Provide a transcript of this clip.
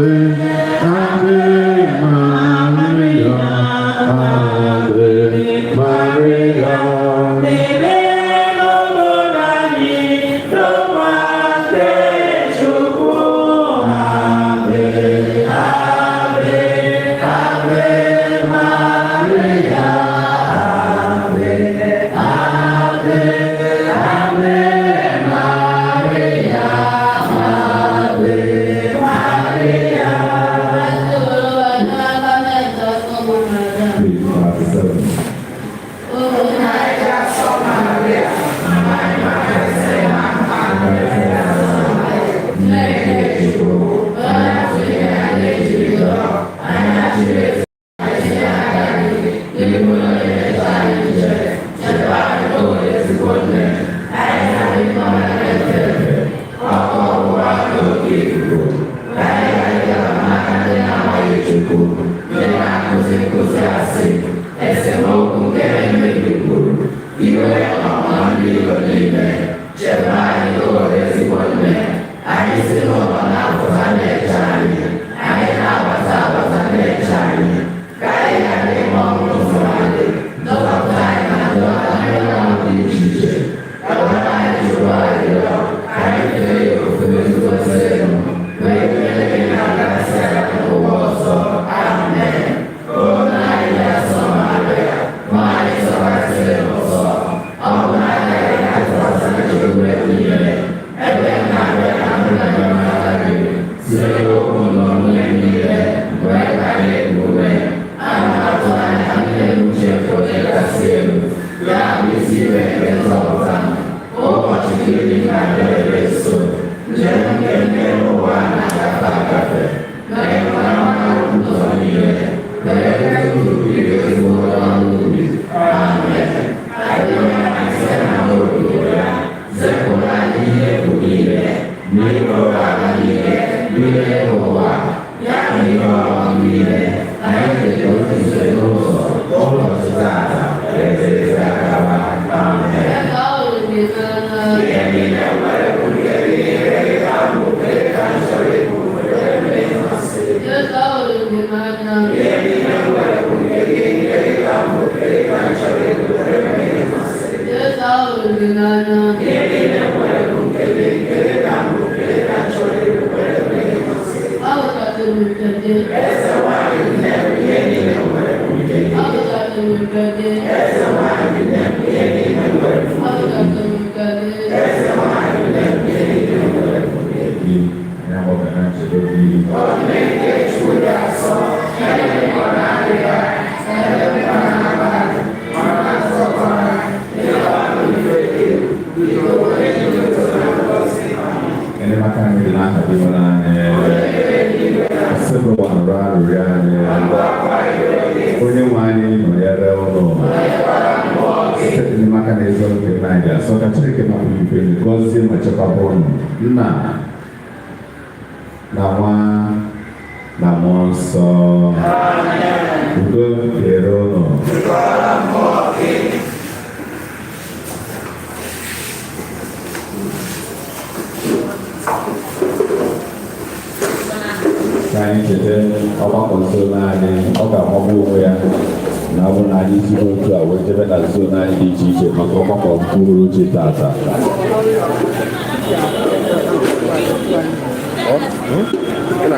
Ave, Ave Maria, Ave Maria. Debe n'obodo anyị tụkwasị Chukwu. Ave, Ave, Ave Maria, Ave, Ave, Ave Maria, Ave Maria. Please, 37. Gị, anyị agbaba na nchedo gị. Enyemaka anyị dị n'aha gị nwere anyị. Osebụrụwa nụrụ arịrịọ anyị. Onye nwe anyị nọnyere ụnụ. Site n'enyemaka na ezi ọrụ nke nna anyị dị asọ ka Chineke napụrụ ife enyi gọzie ma chekwaba ụnụ. Nna na Nwa na Mmụọ Nsọ. Udo dịrị ụnụ. Ka anyị cheta ọgbakọ zone anyị. Ọ ga-amagbu onwe ya na ọ bụ na anyị zuru otu a wee jebe na zone anyị dị iche iche maka ọgbakọ uhuruchi tata.